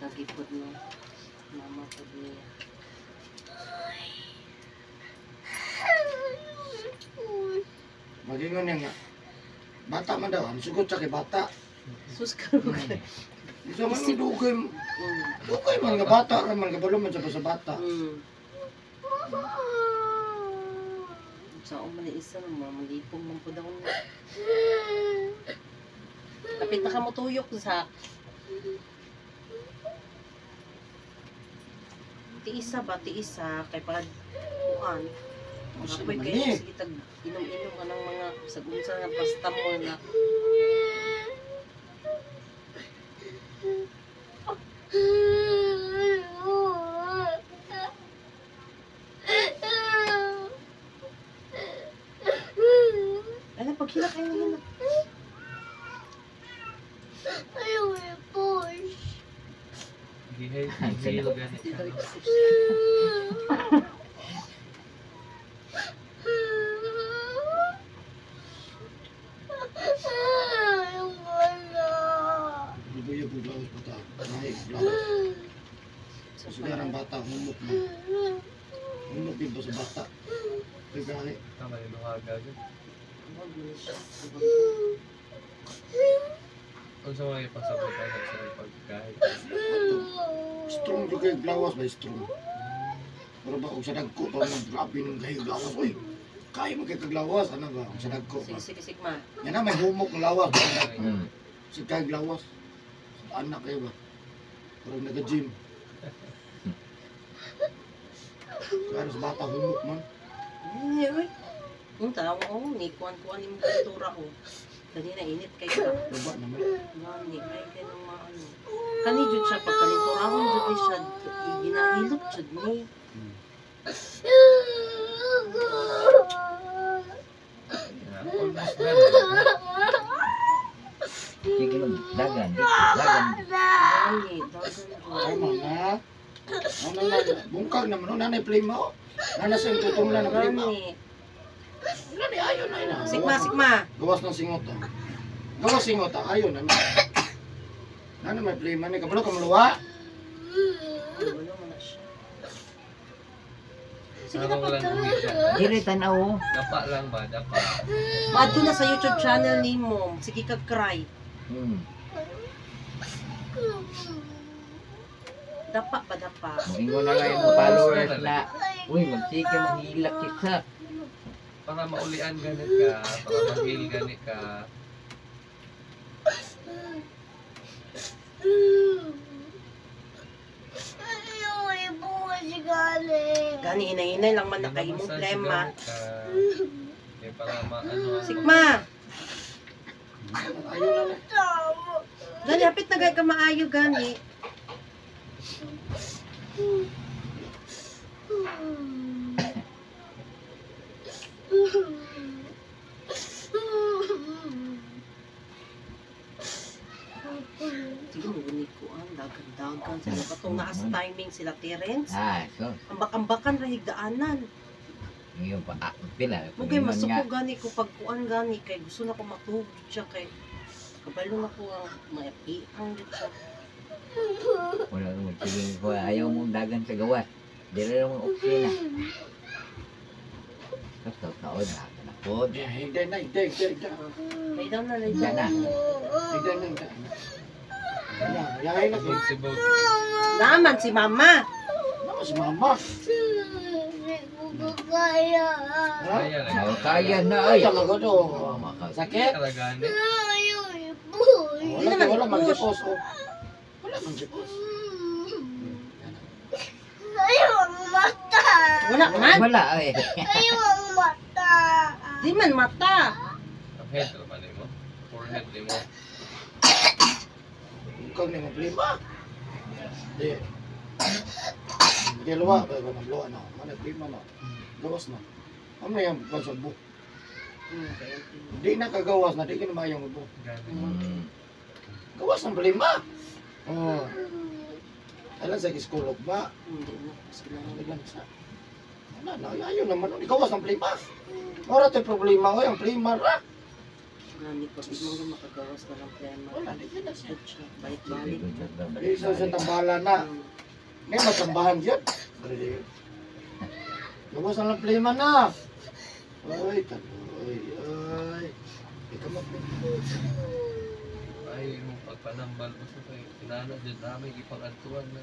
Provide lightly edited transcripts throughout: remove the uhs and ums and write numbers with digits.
Lagi po no. Mama po niya. Magingon niya nga. Bata man daw, ang sugot sa kay bata. Sus ka mm. Isa man ang dugay, dugay man nga bata ra man kabalo man sa bata. Sa man isa mga malipong man po daw na. Kapit na ka mo tuyok sa tiisa ba tiisa kay pag kuan. Usa Apoy man kayo ni. sige tag inom-inom ka ng mga sa unsa nga pasta mo na. Ano paghilak kayo hilak. Ayaw i-push. Gihil, gihil gani siya, no? Ayaw wala. Ibuyo po laos bata. Ay, laos. Sugar ang bata, humok na. Humok din ba sa bata? Kaya Tama yung luhaga dyan. Wag mo siya. Unsa may pasabot anak sa pagkain? Strong jud kay lawas ba strong. Pero ba og sa dagko pa mo grabe nung kayo lawas oy. Kaya mo kay kaglawas ano ba og sa dagko Sige pa. sige sigma. Yan na may humok ng lawas. Si kay lawas. Sa anak kayo ba? Pero nag-gym. Kaya sa bata humok man. Ay, oy. Yung tanaw oh, ni kuan-kuan imong kultura oh. Dali na init kay ka. Baba naman. Gani ay kay nang maano. Kani jud siya pagkalinturahon jud ni siya ginahilot jud ni. Yeah, almost done. Sige lang, dagan, dagan. Gani dagan jud. Ay mga. Ano na, bungkag naman. Oh, nanay play mo. Nana sa yung tutungla na play mo. Gani. Wala ni ayon na ina. Sigma sigma. Gawas ng singot ah. Gawas singot ah. Ayon na. Nana may play man ni kabalo ka maluwa. Wala man na siya. Sige na Ano lang pagka. uwi siya? Dili tanaw. Dapa lang ba? Dapa. Maadto na sa YouTube channel nimo. Sige ka cry. Dapa pa dapa. Moingon na lang yung mga followers na, uy, magsige, maghilak si Sak. Para maulian ganit ka, para mag-heal ganit ka. Ayaw i-push gali. Gani hinay-hinay lang man na kay imong Ginamassage plema. ganit ka. Eh, para maano. Sigma. Ayon na na. Tama. Gani hapit na gay ka maayo gani. Sige mo guni ko ang dagan-dagan sa katong naa sa timing sila Terence. Ah, so, Ambak-ambakan ra higdaanan. ngayon pa, ah, pila. Mo kay masuko gani ko pagkuan gani kay gusto na ko matuhog jud siya kay kabalo na ko ang maapiang jud siya. Wala mo, sige ko, ayaw mong dagan sa gawas. Dili lang mong opisina. Tapos taon, dagan ako. Higday na, higday, higday, higday. Lay down na, lay Higday down. na. Higday na, higday na. Na, yahay na. Sibog, sibog. Naman si mama. Nama si mama. Hindi ko kaya. Ha? Kaya lang. Oh, kaya na ay. Ay, talaga to. Sakit? Talaga ni. Ayaw i-push. Wala, naman wala man i-push. sipos. Oh. Wala man sipos. Ayaw ang mata. Wala man. Wala ay. Ayaw ang mata. Di man mata. Ang head naman mo. Forehead ni mo. Ikaw ni mo plima. Di. Di luwa, ba ba luwa na. Mana plima na. Gawas na. Amo na yung kwan sa ubo. Di na kagawas na, di ka na maayong ubo. Gani. Gawas ng plima. Oh. Alam sa school ba? Hindi na. Sige lang. Ano lang sa. Wala na, ayaw naman. Di gawas ng plima. Ora to'y problema ko, yung plima ra. Gani pag di man gyud makagawas na lang plema. Wala, di na siya. Jud siya, balik-balik. Isa sa tambala na. May matambahan yun. Gawas na lang plema na. Ay, taloy, ay. Ikaw mo. Ay, yung pagpanambal mo sa kay kinana dyan namin ipang-adtuan na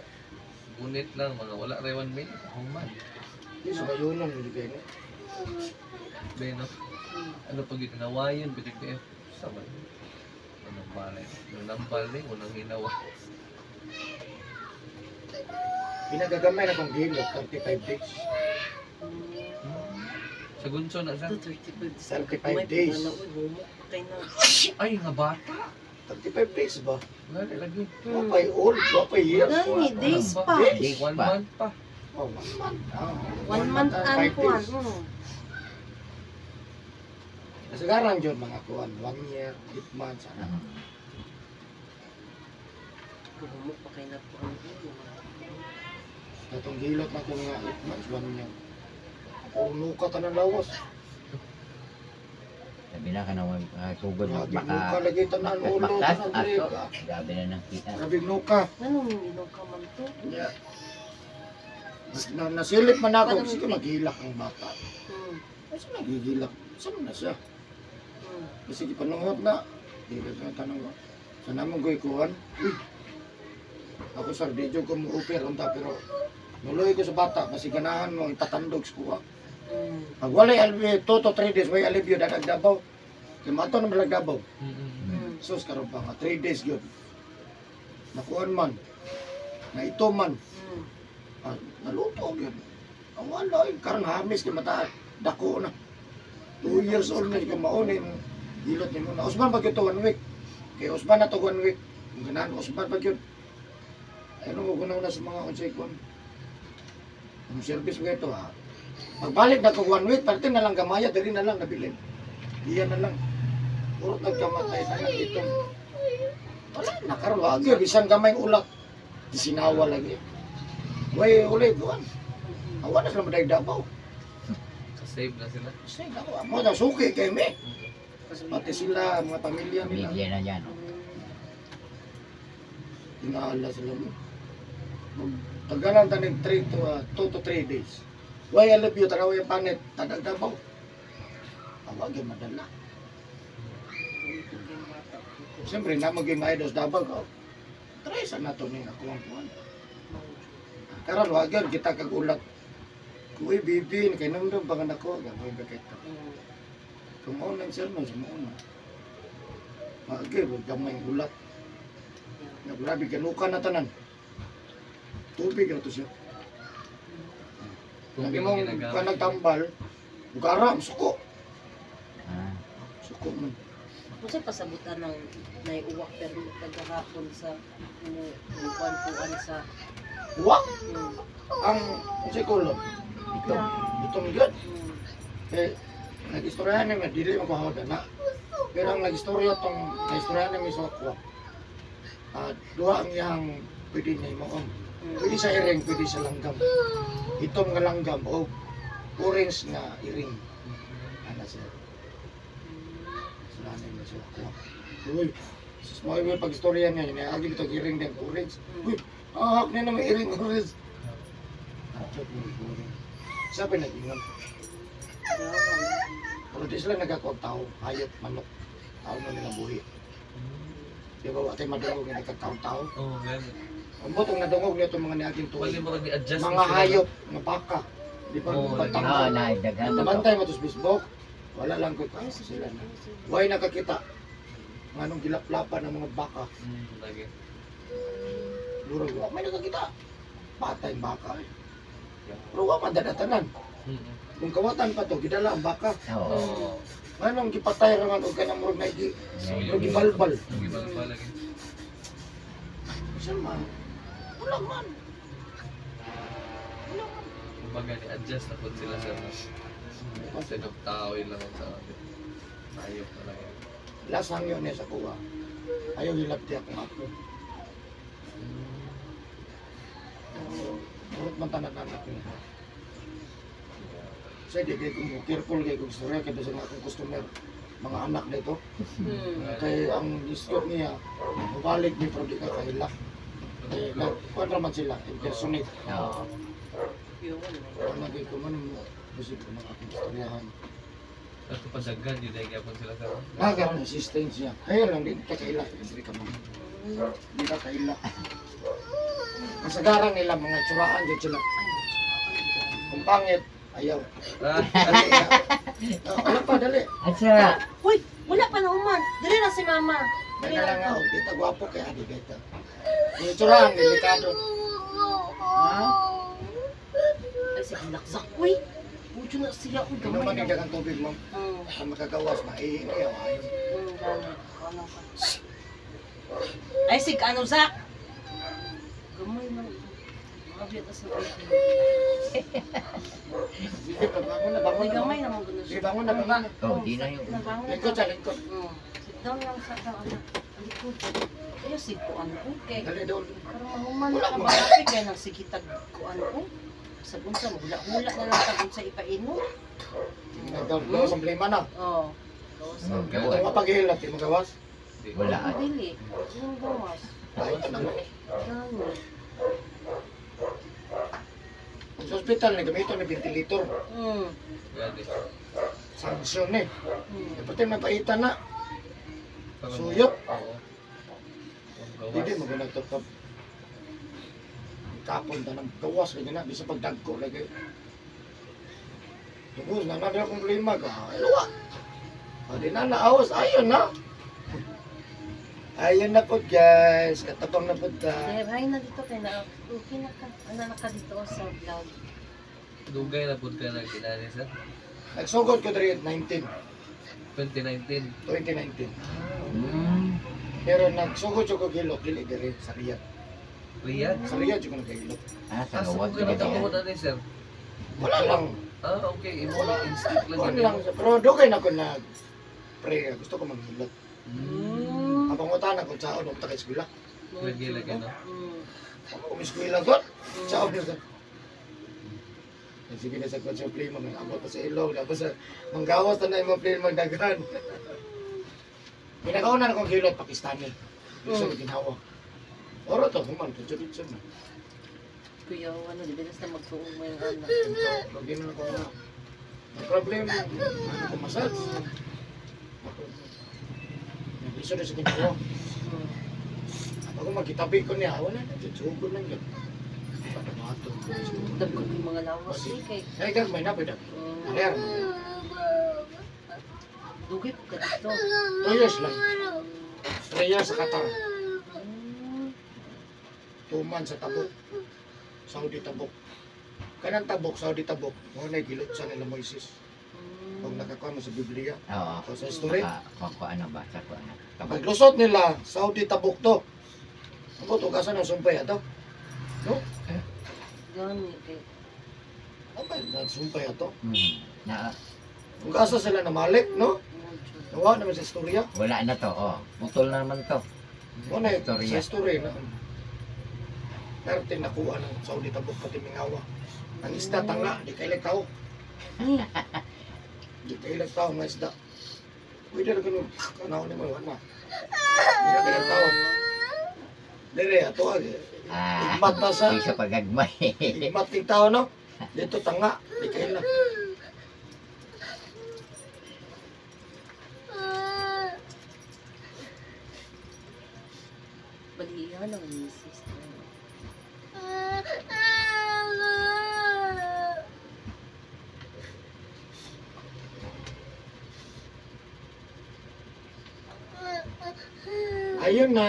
gunit lang mga wala ray 1 minute human. Di sa kayunan, hindi kayo na. Beno, ano pag ginawayan bitig ba sama. Unang balay, unang balay, unang hinawa. Pinagagamay na kong gilot, 35 days. Sa gunso na siya. Ito, 35 days. 35 days. Wala, uy, humok pa kay na. Ay, nga bata. 35 days ba? Wala lagi. Wapay old, wapay years. Gani, days pa. Days. One Pa. month pa. Oh, 1 month. Ah, 1 month and and 5 kuan. days. Kasagaran yun, mga kuan. 1 year, 8 months. Ano. Humok pa kay na kuan. Katong gilot na kung nga 8 months, 1 year. Puno ka tanang lawas. Sabi na ka na sugod Grabe baka nuka lagi tanan ulo, baktas tanan aso. drega. Grabe na nang kita. Grabe nuka. Anong ginuka man to? Yeah. Na, nasilip man ako, sige maghilak ang bata. Ay, saan naghihilak? Saan na siya? Kasi gipanuhot na. Di sa tanong ko. Sa namong ko'y kuhan. Uy! Ako sir, di jud ko mo offer unta pero nuloy ko sa bata kasi ganahan mo itatandog sa kuha. Pag walay alibyo, 2 to 3 days, way alibyo, dadag Davao. Kay mato na malag Davao. Sus, karon pa nga, 3 days yun. Nakuan man, naito man, ah, naluto yun. Ang wala, eh, karon hamis kay mata, dako na. 2 years old na, kay maon eh, hilot ni mo na. Usman pag ito 1 week. Kay Usman na to 1 week. Kung ganahan, Usman pag yun. Ano mo kunaw na sa mga unsay kuan. Ang service mo ito ha. Pagbalik na ko 1 week, parte na lang gamaya, diri na lang nabilin. Iyan na lang. Puro nagkamatay na lang itong. Wala na karon wag gyud bisan gamay ulak. Sinawa lagi. Way ulay kuan. Awa na sila maday Davao. Save na sila. Sige ako, mo na suki kay me. Pati sila mga pamilya nila. Pamilya na yan. Oh. Inaala sila mo. Tagalan tanig 3 to 2 to 3 days. Why I love you, tanaw yung panet, tadag Davao. Awa gyud madala. Siyempre, na maging maidos Davao ko. Try sa nato ni ako ang kuan. Karon wa gyud kita kag ulat. Kuy bibi kay numdum pa nga nako, gamay ba kay ta. Kung mao nang sir mo sa mao na. Magay gamay ang ulat. Nga grabe ganuka na tanan. Tubig ra to siya. Tubig Lagi ang mong ginagamit. ka nagtambal, garam suko. Ah, Suko man. Kung sa pasabutan ng naiuwak pero kagahapon sa kuan-kuan sa Uwak ang unsay kolor? ito. Itong gyud. Eh, nag-istorya ni nga dili man ko hawod na. Pero ang nag-istorya tong nag-istorya ni sa ako. Ah, duha ang iyang pwede niya mo. Pwede sa iring, pwede sa langgam. Itom nga langgam o orange nga iring. Ana siya. Sila ni sa ako. Uy, sus mo yung pag-istorya niya, niya agi bitong iring din orange. Uy, ahak niya na may iring orange. Ato mo orange. Sabi nag-ingon. Pero di sila nagakuha tao, hayop, manok. Tao na nila buhi. Di ba, atay madungog nga nagkatao-tao. Oo, ganun. Ang butong nadungog niya itong mga niaging Bali tuig. mo rin i-adjust Mga na sila. hayop, mga baka. Di ba, Oo, batang. Ah, na daghan to. Bantay mo to sa Facebook. Wala lang ko pa sila na. Why nakakita? Nganong gilaplapan ng mga baka. Lagi. Murag, wa may nakakita. Patay ang baka eh. Pero wa man dadatanan. Kung kawatan pa to, gidala ang baka. Oo. Oo. Nganong gipatay ra man og kanang murag naigi, So, murag gibalbal. Gibalbal lagi. Saan man? Wala man. Wala man. Kumbaga, ni-adjust na po sila sa instead of tao, yun lang ang sa atin. Hayop na lang yan. Last hangyo niya sa kuha. Ayaw hilabti akong apo. Urot man tanan anak niya. Sa di kay kung careful kay kung istorya kay sa akong customer. mga anak dito. Kay ang dispute niya, mabalik ni pero di ka kaila. Kay nagkuhan raman sila, impersonate. Oo. Yun. Ang nagay ko man mo, kasi ko mga akong istoryahan. At padagan yun ay gyapon sila sa. Nagkaroon ng assistance niya. Kaya lang, di ka kaila. Hindi ka mga. Di ka kaila. Kasagaran nila, mga tsuraan dyan sila. Kung pangit, ayaw. Dali. Wala pa, dali. Asa? Uy, wala pa na human. Dili na si mama. Dali na lang ako, di ta gwapo kaya di beta. Mga tsuraan, delikado. Ha? Ay, sige, laksak. Uy, Mucho na siya. Uy, Inuman gamay yung na. dagang tubig mo. Ang makagawas, maiingi ako. Ayaw. Gani. Ano ka? Ay, sig, ano, Zak? Gamay na. Makabiyat na sa ulo. Sige, bangon na, bangon Ay, na. gamay naman gano'n Sige, bangon na, bangon na. Oh, di na yung Nabangon na. Lingkod siya, lingkod. Sit down lang sa down, anak. Ang likod. Ayaw, sig ko ano ko. Kay, Dali doon. parang mahuman na ka ba? Ate, kaya nang sige tag ko ano ko. Sa unsa, hula-hula na lang tag unsa ipainom. Doon, doon, sa blema na. Oo. Ito mapaghilat, di magawas. Wala. Dili. Anong gawas? Ay, ito naman eh. Gani. Sa ospital, nagamitan ng ventilator. Gani. Sanksyon eh. Pati may paitan na. Suyop. Oo. Hindi mo ganito ka. Kapon ta ng gawas lagi na, bisa pagdagko lagi. Tungkol na na akong problema ka. Ay, luwa. Di na naawas. Ayun na. Ayun na po guys. Katabang na po ta. Dahil hay na dito kay na okay na ka. Ano na ka dito sa vlog. Dugay na pud ka na ginani sir. Nagsugod ko diri 19, 2019. 2019. Pero nagsugod ko gilok dili diri sa Riyadh. Riyadh. Sa Riyadh jud ko nagahilok. Ah, sa Asa gawas mo kayo nagkakumot ani sir? Wala lang. Ah, okay. Imo lang instinct lang Kuan yun. lang. Pero dugay na ko nag pray. Gusto ko manghilot. Ang pangutana ko saon og ta kay eskwela. Lagi lagi no. Ako kung eskwela ko. Saon na. Sige na sa kwan sa play mga abot pa sa ilong tapos sa manggawas na na imong play magdaghan. Pinakauna na kong hilot Pakistani. Gusto ko ginawa. Oro to human to jud na. Kuya, ano, di bilis na magtuong mo yung anak. Lagi na ako na. May problema. Ano ko massage. Gusto na sa ginawa. Ako magkitabi ko niya, wala na, sugo lang yun. Pagkamato. Dagko yung mga lawas eh kay. Ay, gagmay na, pwede. Aler. Dugay po ka dito. 2 years lang. 3 years sa Qatar. 2 months sa Tabuk. Saudi Tabuk. Kanang Tabuk, Saudi Tabuk. Mo na gilot sa nila Moises. Kung nakakuha mo sa Biblia. Oo. O sa story. Ko ano ba? Sa ko ano. Paglusot nila, Saudi Tabuk to. Ako, tugasan ng sumpay ato. No? Gani kay. Okay, nagsumpay ato. Na, Kung asa sila na malik, no? Nawa naman sa istorya. wala na to, oh. Putol na naman to. Wala na Istorya. sa istorya na. Pero nakuha ng Saudi Tabuk pati Mingawa. Ang isda tanga, di kailag tao. Di kailag tao nga isda. Pwede na ganun. Kanaon ni mo, wala. Di na kailag tao. Dire, ato ah. Igmat na sa... Di sa pagagmay. Igmat king tao, no? Dito tanga, di kailag. Balihan ang misis. Ayun na.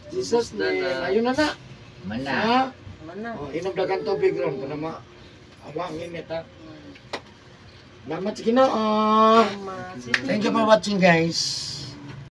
Jesus name. Ayun na na. Mana. Ha? Mana. Oh, inom dagang tubig ron para ma awangin nita. Salamat sa Ginoo. Thank you for watching, guys.